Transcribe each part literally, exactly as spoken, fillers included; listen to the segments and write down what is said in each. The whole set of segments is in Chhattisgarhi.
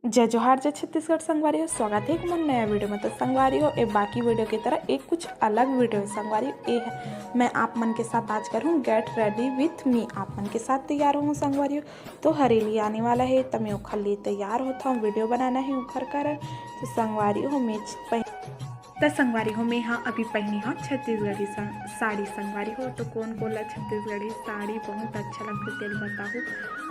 जय जोहार, जय छत्तीसगढ़ संगवारी हो, स्वागत है एक मन नया वीडियो में। तो संगवारी हो, ए बाकी वीडियो की तरह एक कुछ अलग वीडियो है संगवारी हो। ए है, मैं आप मन के साथ आज करूँ Get Ready With Me, आप मन के साथ तैयार हूँ संगवारी हो। तो हरेली आने वाला है, त मैं ओखर लिए तैयार होता हूँ, वीडियो बनाना है ओखर कारण। तो संगवारी हो, मैं पह- त संगवारी हो, मैं हाँ अभी पहनी हाँ छत्तीसगढ़ी सं-, साड़ी संगवारी हो। तो कोन कोन ला छत्तीसगढ़ी साड़ी बहुत अच्छा लगथे तेल बताहू।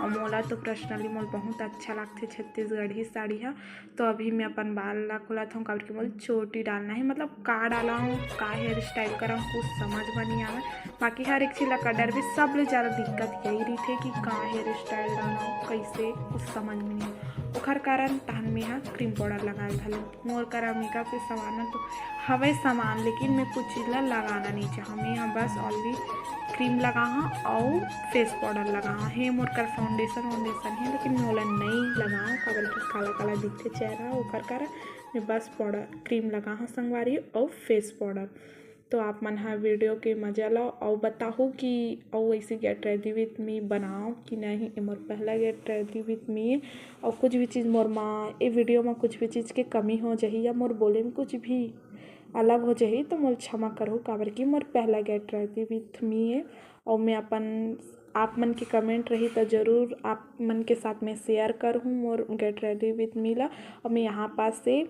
और मोला तो पर्सनली मोल बहुत अच्छा लगथे छत्तीसगढ़ी साड़ी हा। तो अभी मैं अपन बाल ला खोलत हूँ, काबर कि मोला चोटी डालना है, मतलब का डालूँ, का हेयर स्टाइल करूँ, कुछ समझ में नहीं आवे। बाकी हर एक चीज ला कर डरबे, सब ले ज्यादा दिक्कत यही रहिथे कि का हेयर स्टाइल डालूँ, कैसे, कुछ समझ में नहीं आवे। ओखर कारण तहन मैं हा क्रीम पाउडर लगा घलो। मोर करा मेकअप के सामान तो हवे सामान, लेकिन मैं कुछ चीज ला लगाना नहीं चाहूँ। मैं हा बस ओनली क्रीम लगाहा अउ फेस पाउडर लगाहा। हे मोर कर फाउंडेशन वाउंडेशन है, लेकिन मोला नहीं लगाहा, काबर कि काला काला दिखथे चेहरा, ओकर कारण मैं बस पाउडर, क्रीम लगाहा संगवारी अउ फेस पाउडर। तो आप मन हा वीडियो के मजा लो अउ बताहू कि अउ ऐसे Get Ready With Me बनाओ कि नहीं। ये मोर पहला Get Ready With Me है। अउ कुछ भी चीज मोर माँ, ये वीडियो में कुछ भी चीज के कमी हो जाही या मोर बोले में कुछ भी अलग हो जाही, तो मोर क्षमा करहू, काबर कि मोर पहला Get Ready With Me है। अउ मैं अपन, आप मन के कमेंट रही, तो जरूर आप मन के साथ में शेयर करहूँ मोर Get Ready With Me ला। अउ मैं यहाँ पास से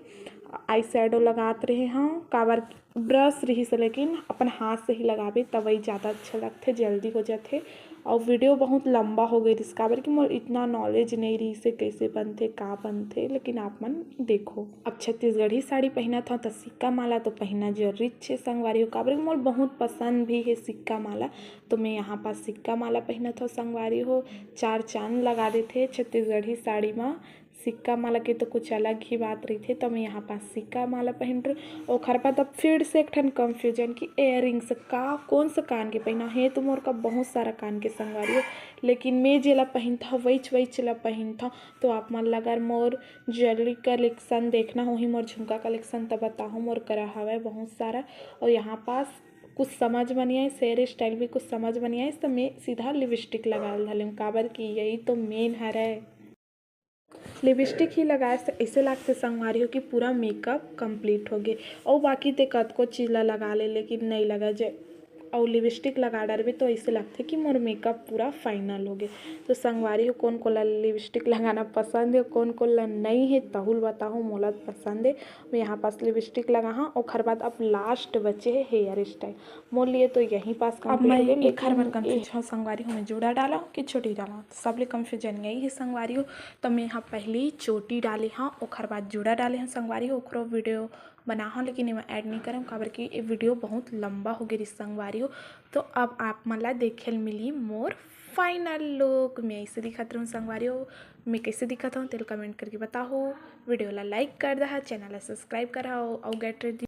आई शेडो लगात रहे हूँ, काबर ब्रश रहिस हे, लेकिन अपन हाथ से ही लगाबे, तब वही ज़्यादा अच्छा लगथे, जल्दी हो जाथे। और वीडियो बहुत लंबा हो गई रिहिस, काबर कि मोर इतना नॉलेज नहीं रहिस हे, कैसे बनथे, का बनथे, लेकिन आप मन देखो। अब छत्तीसगढ़ी साड़ी पहनत हव, तो सिक्का माला तो पहनना जरूरी छे संगवारी हो, काबर कि मोर बहुत पसंद भी है सिक्का माला। तो मैं यहाँ पास सिक्का माला पहनत हव संगवारी हो, चार चांद लगा देथे छत्तीसगढ़ी साड़ी मा। सिक्का माला के तो कुछ अलग ही बात रहिथे। तो मैं यहाँ पास सिक्का माला पहन रही, ओखर बाद अब फिर से एक ठन कन्फ्यूजन कि इयररिंग्स का, कौन सा कान के पहना है। तो मोर का बहुत सारा कान के संगवारी हो, लेकिन मैं जेला पहनथव, वहीच वहीच ला पहनथव। तो आप मन ला अगर मोर ज्वेलरी कलेक्शन देखना होही, मोर झुमका कलेक्शन, तो बताहू, मोर करा हवय बहुत सारा। और यहाँ पास कुछ समझ में नहीं आइस, हेयर स्टाइल भी कुछ समझ में नहीं आइस, तो मैं सीधा लिपस्टिक लगा धलेम, काबर कि यही तो मेन हरय। लिपस्टिक ही लगाए से ऐसे लागथे संगवारी हो कि पूरा मेकअप कंप्लीट हो गे। अउ बाकी ते कतको चीज ला लगा ले, लेकिन नहीं लगा जे, अउ लिपस्टिक लगा डरबे तो ऐसे लागथे कि मोर मेकअप पूरा फाइनल हो गे। तो संगवारी हो, कौन कोला लिपस्टिक लगाना पसंद है, कौन कोला नहीं है, तहू ल बताहू, मोला पसंद है। मैं यहाँ पास लिपस्टिक लगा हाँ, ओखर बाद अब लास्ट बचे है हेयर स्टाइल। मोर लिए तो यहीं पास अब complete मैं हो गए, एखर लेकिन बर ए- कंफ्यूज हूँ संगवारी हो, मैं जूड़ा डाला कि चोटी डाला, तो सबले कंफ्यूजन यही है संगवारी हो। तो मैं यहाँ पहली चोटी डाले हाँ, ओखर बाद जूड़ा डाले हाँ संगवारी हो, ओखरो वीडियो बना हाँ, लेकिन एमा ऐड नहीं करम, काबर कि ये वीडियो बहुत लंबा हो गई रिहिस संगवारी हो। तो अब आप मन ला देखे ल मिली मोर फाइनल लुक। मैं ऐसे दिखत रहूँ संगवारी हो, मैं कैसे दिखत हूँ तेल कमेंट करके बताओ। वीडियो ला लाइक कर दहा, चैनल ला सब्सक्राइब कर दहा, अउ Get Ready